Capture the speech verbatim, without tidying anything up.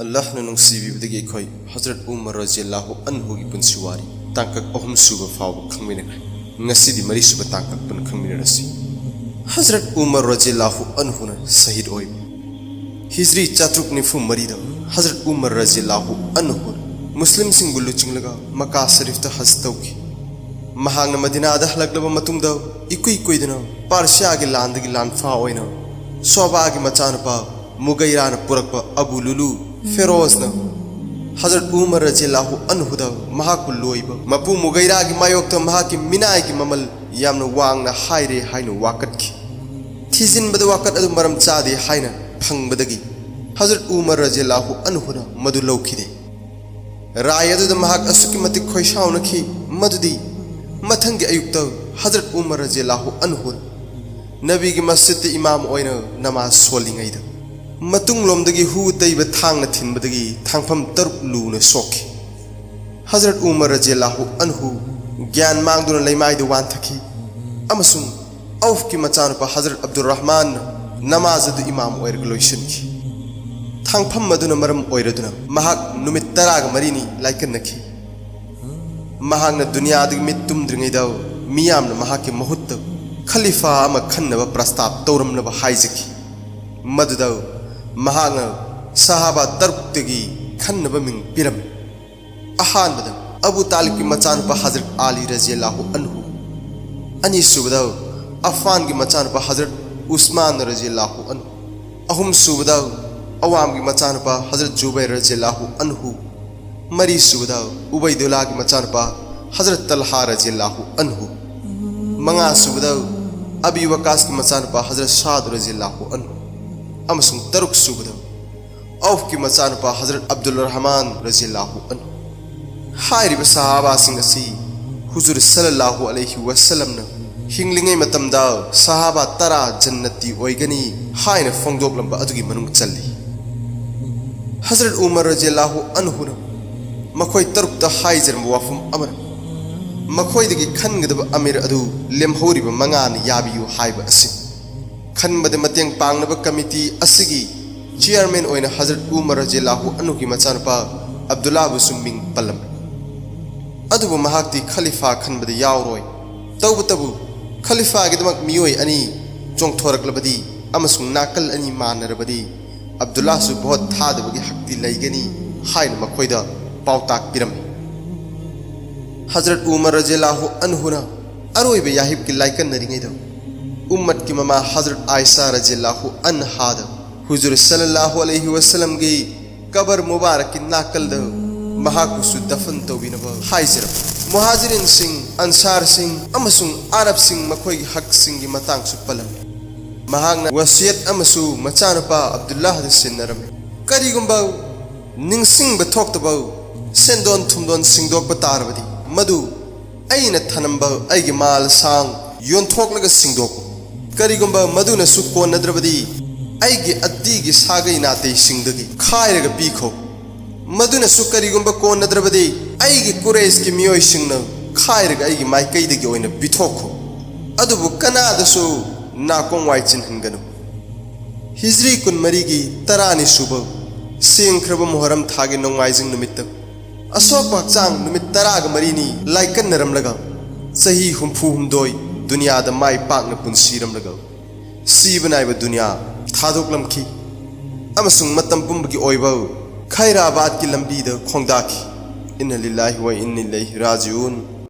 ꯑꯜꯂꯥꯍꯅ ꯅꯨꯡꯁꯤꯕꯤꯕꯗꯒꯤ ꯑꯩꯈꯣꯏ ꯍꯖꯔꯠ ꯎꯃꯔ ꯔꯖꯤꯌꯜꯂꯥꯍꯨ ꯑꯟꯍꯨꯒꯤ ꯄꯨꯟꯁꯤ ꯋꯥꯔꯤ ꯇꯥꯡꯀꯛ ꯑꯍꯨꯝ ꯁꯨꯕ ꯐꯥꯎꯕ ꯈꯪꯃꯤꯟꯅꯈ꯭ꯔꯦ꯫ ꯉꯁꯤꯗꯤ ꯃꯔꯤ ꯁꯨꯕ ꯇꯥꯡꯀꯛ ꯄꯨꯟꯅ ꯈꯪꯃꯤꯟꯅꯔꯁꯤ꯫ ꯍꯖꯔꯠ ꯎꯃꯔ ꯔꯖꯤꯌꯜꯂꯥꯍꯨ ꯑꯟꯍꯨꯅ ꯁꯍꯤꯗ ꯑꯣꯏꯕ꯫ ꯍꯤꯖ꯭ꯔꯤ ꯆꯥꯇ꯭ꯔꯨꯛ ꯅꯤꯐꯨ ꯃꯔꯤꯗ ꯍꯖꯔꯠ ꯎꯃꯔ ꯔꯖꯤꯌꯜꯂꯥꯍꯨ ꯑꯟꯍꯨꯅ ꯃꯨꯁꯂꯤꯝꯁꯤꯡꯕꯨ ꯂꯨꯆꯤꯡꯂꯒ ꯃꯀꯥ ꯁꯔꯤꯐꯇ ꯍꯖ ꯇꯧꯈꯤ꯫ ꯃꯍꯥꯛꯅ ꯃꯗꯤꯅꯥꯗ ꯍꯜꯂꯛꯂꯕ ꯃꯇꯨꯡꯗ ꯏꯀꯨꯏ ꯀꯨꯏꯗꯅ ꯄꯥꯔꯁꯤꯌꯥꯒꯤ ꯂꯥꯟꯗꯒꯤ ꯂꯥꯟꯐꯥ ꯑꯣꯏꯅ ꯁꯣꯕꯥꯒꯤ ꯃꯆꯥꯅꯨꯄꯥ ꯃꯨꯒꯩꯔꯥꯅ ꯄꯨꯔꯛꯄ ꯑꯕꯨ ꯂꯨꯂꯨ ꯐꯦꯔꯣꯖꯅ ꯍꯖꯔꯠ ꯎꯃꯔ ꯔꯖꯤꯌꯜꯂꯥꯍꯨ ꯑꯟꯍꯨꯗ ꯃꯍꯥꯛꯄꯨ ꯂꯣꯏꯕ ꯃꯄꯨ ꯃꯨꯒꯩꯔꯥꯒꯤ ꯃꯥꯌꯣꯛꯇ ꯃꯍꯥꯛꯀꯤ ꯃꯤꯅꯥꯏꯒꯤ ꯃꯃꯜ ꯌꯥꯝꯅ ꯋꯥꯡꯅ ꯍꯥꯏꯔꯦ ꯍꯥꯏꯅ ꯋꯥꯀꯠꯈꯤ꯫ ꯊꯤꯖꯤꯟꯕꯗ ꯋꯥꯀꯠ ꯑꯗꯨ ꯃꯔꯝ ꯆꯥꯗꯦ ꯍꯥꯏꯅ ꯐꯪꯕꯗꯒꯤ ꯍꯖꯔꯠ ꯎꯃꯔ ꯔꯖꯤꯌꯜꯂꯥꯍꯨ ꯑꯟꯍꯨꯅ ꯃꯗꯨ ꯂꯧꯈꯤꯗꯦ꯫ ꯔꯥꯏ ꯑꯗꯨꯗ ꯃꯍꯥꯛ ꯑꯁꯨꯛꯀꯤ ꯃꯇꯤꯛ ꯈꯣꯏꯁꯥꯎꯅꯈꯤ ꯃꯗꯨꯗꯤ ꯃꯊꯪꯒꯤ ꯑꯌꯨꯛꯇ ꯍꯖꯔꯠ ꯎꯃꯔ ꯔꯖꯤꯌꯜꯂꯥꯍꯨ ꯑꯟꯍꯨꯅ ꯅꯕꯤꯒꯤ ꯃꯁꯖꯤꯗꯇ ꯏꯃꯥꯝ ꯑꯣꯏꯅ ꯅꯃꯥꯖ ꯁꯣꯜꯂꯤꯉꯩꯗ ꯃꯇꯨꯡꯂꯣꯝꯗꯒꯤ ꯍꯨ ꯇꯩꯕ ꯊꯥꯡꯅ ꯊꯤꯟꯕꯗꯒꯤ ꯊꯥꯡꯐꯝ ꯇꯔꯨꯛ ꯂꯨꯅ ꯁꯣꯛꯈꯤ꯫ ꯍꯖꯔꯠ ꯎꯃꯔ ꯔꯖꯤꯌꯜꯂꯥꯍꯨ ꯑꯟꯍꯨ ꯒ꯭ꯌꯥꯟ ꯃꯥꯡꯗꯨꯅ ꯂꯩꯃꯥꯏꯗ ꯋꯥꯟꯊꯈꯤ ꯑꯃꯁꯨꯡ ꯑꯧꯐꯀꯤ ꯃꯆꯥꯅꯨꯄꯥ ꯍꯖꯔꯠ ꯑꯕꯗꯨꯔ ꯔꯍꯃꯥꯟꯅ ꯅꯃꯥꯖ ꯑꯗꯨ ꯏꯃꯥꯝ ꯑꯣꯏꯔꯒ ꯂꯣꯏꯁꯤꯟꯈꯤ꯫ ꯊꯥꯡꯐꯝ ꯑꯗꯨꯅ ꯃꯔꯝ ꯑꯣꯏꯔꯗꯨꯅ ꯃꯍꯥꯛ ꯅꯨꯃꯤꯠ ꯇꯔꯥꯒ ꯃꯔꯤꯅꯤ ꯂꯥꯏꯀꯠꯅꯈꯤ꯫ ꯃꯍꯥꯛꯅ ꯗꯨꯅꯤꯌꯥꯗꯒꯤ ꯃꯤꯠ ꯇꯨꯝꯗ꯭ꯔꯤꯉꯩꯗ ꯃꯤꯌꯥꯝꯅ ꯃꯍꯥꯛꯀꯤ ꯃꯍꯨꯠꯇ ꯈꯂꯤꯐꯥ ꯑꯃ ꯈꯟꯅꯕ ꯄ꯭ꯔꯁꯇꯥꯕ ꯇꯧꯔꯝꯅꯕ ꯍꯥꯏꯖꯈꯤ꯫ ꯃꯗꯨꯗ ꯃꯍꯥꯛꯅ ꯁꯍꯥꯕꯥ ꯇꯔꯨꯛꯇꯒꯤ ꯈꯟꯅꯕ ꯃꯤꯡ ꯄꯤꯔꯝꯃꯤ꯫ ꯑꯍꯥꯟꯕꯗ ꯑꯕꯨ ꯇꯥꯂꯤꯕꯀꯤ ꯃꯆꯥꯅꯨꯄꯥ ꯍꯖꯔꯠ ꯑꯂꯤ ꯔꯖꯤꯌꯜꯂꯥꯍꯨ ꯑꯟꯍꯨ, ꯑꯅꯤꯁꯨꯕꯗ ꯑꯐꯥꯟꯒꯤ ꯃꯆꯥꯅꯨꯄꯥ ꯍꯖꯔꯠ ꯎꯁꯃꯥꯟ ꯔꯖꯤꯌꯜꯂꯥꯍꯨ ꯑꯟꯍꯨ, ꯑꯍꯨꯝꯁꯨꯕꯗ ꯑꯋꯥꯝꯒꯤ ꯃꯆꯥꯅꯨꯄꯥ ꯍꯖꯔꯠ ꯖꯨꯕꯩꯔ ꯔꯖꯤꯌꯜꯂꯥꯍꯨ ꯑꯟꯍꯨ, ꯃꯔꯤꯁꯨꯕꯗ ꯎꯕꯩꯗꯨꯜꯂꯥꯒꯤ ꯃꯆꯥꯅꯨꯄꯥ ꯍꯖꯔꯠ ꯇꯜꯍꯥ ꯔꯖꯤꯌꯜꯂꯥꯍꯨ ꯑꯟꯍꯨ, ꯃꯉꯥꯁꯨꯕꯗ ꯑꯕꯤ ꯋꯀꯥꯁꯀꯤ ꯃꯆꯥꯅꯨꯄꯥ ꯍꯖꯔꯠ ꯁꯥꯗ ꯔꯖꯤꯌꯜꯂꯥꯍꯨ ꯑꯟꯍꯨ, ꯑꯃꯁꯨꯡ ꯇꯔꯨꯛꯁꯨꯕꯗ ꯑꯧꯐꯀꯤ ꯃꯆꯥꯅꯨꯄꯥ ꯍꯖꯔꯠ ꯑꯕꯗꯨꯜ ꯔꯍꯃꯥꯟ ꯔꯖꯤꯌꯜꯂꯥꯍꯨ ꯑꯟꯍꯨ꯫ ꯍꯥꯏꯔꯤꯕ ꯁꯍꯥꯕꯥꯁꯤꯡ ꯑꯁꯤ ꯍꯨꯖꯨꯔ ꯁꯜꯂꯜꯂꯥꯍꯨ ꯑꯂꯩꯍꯤ ꯋꯁꯜꯂꯝꯅ ꯍꯤꯡꯂꯤꯉꯩ ꯃꯇꯝꯗ ꯁꯍꯥꯕꯥ ꯇꯔꯥ ꯖꯟꯅꯇꯤ ꯑꯣꯏꯒꯅꯤ ꯍꯥꯏꯅ ꯐꯣꯡꯗꯣꯛꯂꯝꯕ ꯑꯗꯨꯒꯤ ꯃꯅꯨꯡ ꯆꯜꯂꯤ꯫ ꯍꯖꯔꯠ ꯎꯃꯔ ꯔꯖꯤꯌꯜꯂꯥꯍꯨ ꯑꯟꯍꯨꯅ ꯃꯈꯣꯏ ꯇꯔꯨꯛꯇ ꯍꯥꯏꯖꯔꯝꯕ ꯋꯥꯐꯝ ꯑꯃꯅ ꯃꯈꯣꯏꯗꯒꯤ ꯈꯟꯒꯗꯕ ꯑꯃꯤꯔ ꯑꯗꯨ ꯂꯦꯝꯍꯧꯔꯤꯕ ꯃꯉꯥꯅ ꯌꯥꯕꯤꯌꯨ ꯍꯥꯏꯕ ꯑꯁꯤꯅꯤ꯫ ꯈꯟꯕꯗ ꯃꯇꯦꯡ ꯄꯥꯡꯅꯕ ꯀꯃꯤꯇꯤ ꯑꯁꯤꯒꯤ ꯆꯤꯌꯔꯃꯦꯟ ꯑꯣꯏꯅ ꯍꯖꯔꯠ ꯎꯃꯔ ꯔꯖꯤꯌꯜꯂꯥꯍꯨ ꯑꯟꯍꯨꯒꯤ ꯃꯆꯥꯅꯨꯄꯥ ꯑꯕꯗꯨꯜꯂꯥꯕꯨꯁꯨ ꯃꯤꯡ ꯄꯜꯂꯝꯃꯤ꯫ ꯑꯗꯨꯕꯨ ꯃꯍꯥꯛꯇꯤ ꯈꯂꯤꯐꯥ ꯈꯟꯕꯗ ꯌꯥꯎꯔꯣꯏ꯫ ꯇꯧꯕꯇꯕꯨ ꯈꯂꯤꯐꯥꯒꯤꯗꯃꯛ ꯃꯤꯑꯣꯏ ꯑꯅꯤ ꯆꯣꯡꯊꯣꯔꯛꯂꯕꯗꯤ ꯑꯃꯁꯨꯡ ꯅꯥꯀꯜ ꯑꯅꯤ ꯃꯥꯟꯅꯔꯕꯗꯤ ꯑꯕꯗꯨꯜꯂꯥꯁꯨ ꯚꯣꯠ ꯊꯥꯗꯕꯒꯤ ꯍꯛꯇꯤ ꯂꯩꯒꯅꯤ ꯍꯥꯏꯅ ꯃꯈꯣꯏꯗ ꯄꯥꯎꯇꯥꯛ ꯄꯤꯔꯝꯃꯤ꯫ ꯍꯖꯔꯠ ꯎꯃꯔ ꯔꯖꯤꯌꯜꯂꯥꯍꯨ ꯑꯟꯍꯨꯅ ꯑꯔꯣꯏꯕ ꯌꯥꯍꯤꯞꯀꯤ ꯂꯥꯏꯀꯠꯅꯔꯤꯉꯩꯗ ꯎꯝꯃꯠꯀꯤ ꯃꯃꯥ ꯍꯖꯔꯠ ꯑꯥꯏꯁꯥ ꯔꯖꯤꯌꯜꯂꯥꯍꯨ ꯑꯟꯍꯥꯗ ꯍꯨꯖꯨꯔ ꯁꯜꯂꯜꯂꯥꯍꯨ ꯑꯂꯩꯍꯤ ꯋꯁꯜꯂꯝꯒꯤ ꯀꯕꯔ ꯃꯨꯕꯥꯔꯛꯀꯤ ꯅꯥꯀꯜꯗ ꯃꯍꯥꯛꯄꯨꯁꯨ ꯗꯐꯟ ꯇꯧꯕꯤꯅꯕ ꯍꯥꯏꯖꯔꯝꯃꯤ꯫ ꯃꯨꯍꯥꯖꯤꯔꯤꯟꯁꯤꯡ, ꯑꯟꯁꯥꯔꯁꯤꯡ ꯑꯃꯁꯨꯡ ꯑꯔꯕꯁꯤꯡ ꯃꯈꯣꯏꯒꯤ ꯍꯛꯁꯤꯡꯒꯤ ꯃꯇꯥꯡꯁꯨ ꯄꯜꯂꯝꯃꯤ꯫ ꯃꯍꯥꯛꯅ ꯋꯁꯤꯌꯠ ꯑꯃꯁꯨ ꯃꯆꯥꯅꯨꯄꯥ ꯑꯕꯗꯨꯜꯂꯥꯍꯗ ꯁꯤꯟꯅꯔꯝꯃꯤ꯫ ꯀꯔꯤꯒꯨꯝꯕ ꯅꯤꯡꯁꯤꯡꯕ ꯊꯣꯛꯇꯕ ꯁꯦꯟꯗꯣꯟ ꯊꯨꯝꯗꯣꯟ ꯁꯤꯡꯗꯣꯛꯄ ꯇꯥꯔꯕꯗꯤ ꯃꯗꯨ ꯑꯩꯅ ꯊꯅꯝꯕ ꯑꯩꯒꯤ ꯃꯥꯜ ꯁꯥꯡ ꯌꯣꯟꯊꯣꯛꯂꯒ ꯁꯤꯡꯗꯣꯛꯎ꯫ ꯀꯔꯤꯒꯨꯝꯕ ꯃꯗꯨꯅꯁꯨ ꯀꯣꯟꯅꯗ꯭ꯔꯕꯗꯤ ꯑꯩꯒꯤ ꯑꯠꯇꯤꯒꯤ ꯁꯥꯒꯩ ꯅꯥꯇꯩꯁꯤꯡꯗꯒꯤ ꯈꯥꯏꯔꯒ ꯄꯤꯈꯣ꯫ ꯃꯗꯨꯅꯁꯨ ꯀꯔꯤꯒꯨꯝꯕ ꯀꯣꯟꯅꯗ꯭ꯔꯕꯗꯤ ꯑꯩꯒꯤ ꯀꯨꯔꯩꯁꯀꯤ ꯃꯤꯑꯣꯏꯁꯤꯡꯅ ꯈꯥꯏꯔꯒ ꯑꯩꯒꯤ ꯃꯥꯏꯀꯩꯗꯒꯤ ꯑꯣꯏꯅ ꯄꯤꯊꯣꯛꯈꯣ꯫ ꯑꯗꯨꯕꯨ ꯀꯅꯥꯗꯁꯨ ꯅꯥꯀꯣꯡ ꯋꯥꯏ ꯆꯤꯟꯍꯟꯒꯅꯨ꯫ ꯍꯤꯖ꯭ꯔꯤ ꯀꯨꯟꯃꯔꯤꯒꯤ ꯇꯔꯥꯅꯤ ꯁꯨꯕ ꯁꯦꯡꯈ꯭ꯔꯕ ꯃꯨꯍꯔꯝ ꯊꯥꯒꯤ ꯅꯣꯡꯃꯥꯏꯖꯤꯡ ꯅꯨꯃꯤꯠꯇ ꯑꯁꯣꯛꯄ ꯍꯛꯆꯥꯡ ꯅꯨꯃꯤꯠ ꯇꯔꯥꯒ ꯃꯔꯤꯅꯤ ꯂꯥꯏꯀꯠꯅꯔꯝꯂꯒ ꯆꯍꯤ ꯍꯨꯝꯐꯨ ꯍꯨꯝꯗꯣꯏ ꯗꯨꯅꯤꯌꯥꯗ ꯃꯥꯏ ꯄꯥꯛꯅ ꯄꯨꯟꯁꯤꯔꯝꯂꯒ ꯁꯤꯕ ꯅꯥꯏꯕ ꯗꯨꯅꯤꯌꯥ ꯊꯥꯗꯣꯛꯂꯝꯈꯤ ꯑꯃꯁꯨꯡ ꯃꯇꯝ ꯄꯨꯝꯕꯒꯤ ꯑꯣꯏꯕ ꯈꯩꯔꯥꯕꯥꯗꯀꯤ ꯂꯝꯕꯤꯗ ꯈꯣꯡꯗꯥꯈꯤ꯫ ꯏꯟꯅ ꯂꯤꯜꯂꯥꯍꯤ ꯋꯥ ꯏꯟꯅ ꯏꯂꯩꯍꯤ ꯔꯥꯖꯤꯎꯟ꯫